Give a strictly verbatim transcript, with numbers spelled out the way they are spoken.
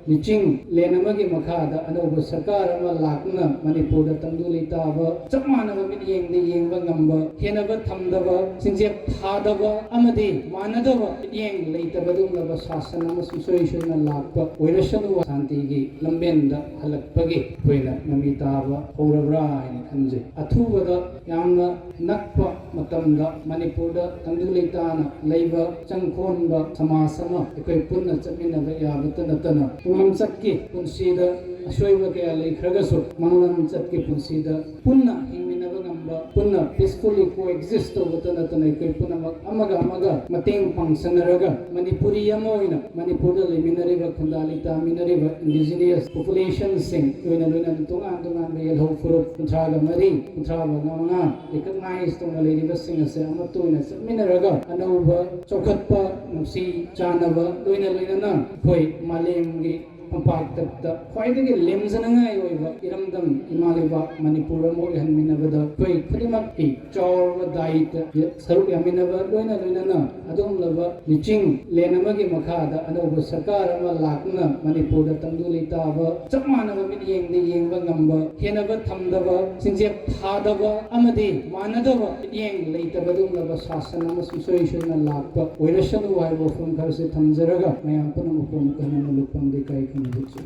ꯂꯨꯆꯤꯡꯂꯦꯟ ꯑꯃꯒꯤ ꯃꯈꯥꯗ ꯑꯅꯧꯕ ꯁꯔꯀꯥꯔ ꯑꯃ ꯂꯥꯛꯇꯨꯅ ꯃꯅꯤꯄꯨꯔꯗ ꯇꯪꯗꯨ ꯂꯩꯇꯥꯕ ꯆꯞ ꯃꯥꯟꯅꯕ ꯃꯤꯠꯌꯦꯡꯗ ꯌꯦꯡꯕ ꯉꯝꯕ, ꯍꯦꯟꯅꯕ ꯊꯝꯗꯕ, ꯆꯤꯡꯆꯦꯞ ꯊꯥꯗꯕ ꯑꯃꯗꯤ ꯃꯥꯟꯅꯗꯕ ꯃꯤꯠꯌꯦꯡ ꯂꯩꯇꯕ ꯑꯗꯨꯒꯨꯝꯂꯕ ꯁꯥꯁꯟ ꯑꯃ ꯁꯨꯡꯁꯣꯏ ꯁꯣꯏꯗꯅ ꯂꯥꯛꯄ ꯑꯣꯏꯔꯁꯅꯨ, ꯁꯥꯟꯇꯤꯒꯤ ꯂꯝꯕꯦꯟꯗ ꯍꯜꯂꯛꯄꯒꯤ ꯑꯩꯈꯣꯏꯅ ꯃꯃꯤ ꯇꯥꯕ ꯍꯧꯔꯕ꯭ꯔꯥ ꯍꯥꯏꯅ ꯈꯟꯖꯩ꯫ ꯑꯊꯨꯕꯗ ꯌꯥꯝꯅ ꯅꯛꯄ ꯃꯇꯝꯗ ꯃꯅꯤꯄꯨꯔꯗ ꯇꯪꯗꯨ ꯂꯩꯇꯥꯅ ꯂꯩꯕ ꯆꯪꯈꯣꯟꯕ ꯁꯃꯥꯖ ꯑꯃ ꯑꯩꯈꯣꯏ ꯄꯨꯟꯅ ꯆꯠꯃꯤꯟꯅꯕ ꯌꯥꯕꯇ ꯅꯠꯇꯅ ꯃꯥꯡꯂꯝꯆꯠꯀꯤ ꯄꯨꯟꯁꯤꯗ ꯑꯁꯣꯏꯕ ꯀꯌꯥ ꯂꯩꯈ꯭ꯔꯒꯁꯨ ꯃꯥꯡꯂꯝꯆꯠꯀꯤ ꯄꯨꯟꯁꯤꯗ ꯄꯨꯟꯅ ꯍꯤꯡꯃꯤꯟꯅꯕ ꯉꯝꯕ, ꯄꯨꯟꯅ peacefully coexist ꯇꯧꯕꯇ ꯅꯠꯇꯅ ꯑꯩꯈꯣꯏ ꯄꯨꯝꯅꯃꯛ ꯑꯃꯒ ꯑꯃꯒ ꯃꯇꯦꯡ ꯄꯥꯡꯁꯟꯅꯔꯒ ꯃꯅꯤꯄꯨꯔꯤ ꯑꯃ ꯑꯣꯏꯅ ꯃꯅꯤꯄꯨꯔꯗ ꯂꯩꯃꯤꯟꯅꯔꯤꯕ, ꯈꯨꯟꯗꯥ ꯂꯩꯇꯥꯃꯤꯟꯅꯔꯤꯕ indigenous populationꯁꯤꯡ, ꯂꯣꯏꯅ ꯂꯣꯏꯅꯅ ꯇꯣꯉꯥꯟ ꯇꯣꯉꯥꯟꯕ ꯌꯦꯜꯍꯧ ꯐꯨꯔꯨꯞ ꯀꯨꯟꯊ꯭ꯔꯥꯒ ꯃꯔꯤ, ꯀꯨꯟꯊ꯭ꯔꯥ ꯃꯉꯥ recognize ꯇꯧꯅ ꯂꯩꯔꯤꯕꯁꯤꯡ ꯑꯁꯦ ꯑꯃꯠꯇ ꯑꯣꯏꯅ ꯆꯠꯃꯤꯟꯅꯔꯒ ꯑꯅꯧꯕ ꯆꯥꯎꯈꯠꯄ, ꯅꯨꯡꯁꯤ ꯆꯥꯟꯅꯕ, ꯂꯣꯏꯅ ꯂꯣꯏꯅꯅ ꯑꯩꯈꯣꯏ ꯃꯥꯂꯦꯝꯒꯤ ꯐꯝꯄꯥꯛꯇ ꯈ꯭ꯋꯥꯏꯗꯒꯤ ꯂꯦꯝꯖꯅꯉꯥꯏ ꯑꯣꯏꯕ ꯏꯔꯝꯗꯝ ꯏꯃꯥ ꯂꯩꯕꯥꯛ ꯃꯅꯤꯄꯨꯔ ꯑꯃ ꯑꯣꯏꯍꯟꯃꯤꯟꯅꯕꯗ ꯑꯩꯈꯣꯏ ꯈꯨꯗꯤꯡꯃꯛꯀꯤ ꯆꯥꯎꯔꯕ ꯗꯥꯌꯤꯠꯇ ꯁꯔꯨꯛ ꯌꯥꯃꯤꯟꯅꯕ, ꯂꯣꯏꯅ ꯂꯣꯏꯅꯅ ꯑꯗꯨꯒꯨꯝꯂꯕ ꯂꯨꯆꯤꯡꯂꯦꯟ ꯑꯃꯒꯤ ꯃꯈꯥꯗ ꯑꯅꯧꯕ ꯁꯔꯀꯥꯔ ꯑꯃ ꯂꯥꯛꯇꯨꯅ ꯃꯅꯤꯄꯨꯔꯗ ꯇꯪꯗꯨ ꯂꯩꯇꯥꯕ ꯆꯞ ꯃꯥꯟꯅꯕ ꯃꯤꯠꯌꯦꯡꯗ ꯌꯦꯡꯕ ꯉꯝꯕ, ꯍꯦꯟꯅꯕ ꯊꯝꯗꯕ, ꯆꯤꯡꯆꯦꯞ ꯊꯥꯗꯕ ꯑꯃꯗꯤ ꯃꯥꯟꯅꯗꯕ ꯃꯤꯠꯌꯦꯡ ꯂꯩꯇꯕ ꯑꯗꯨꯒꯨꯝꯂꯕ ꯁꯥꯁꯟ ꯑꯃ ꯁꯨꯡꯁꯣꯏ ꯁꯣꯏꯗꯅ ꯂꯥꯛꯄ ꯑꯣꯏꯔꯁꯅꯨ ꯍꯥꯏꯕ ꯋꯥꯐꯝ ꯈꯔꯁꯤ ꯊꯝꯖꯔꯒ ꯃꯌꯥꯝ ꯄꯨꯝꯅꯃꯛꯄꯨ ꯑꯃꯨꯛꯀ ꯍꯟꯅ ꯂꯨꯞꯐꯝꯗ ꯏꯀꯥꯏ ꯈꯨꯝꯅꯖꯔꯤ꯫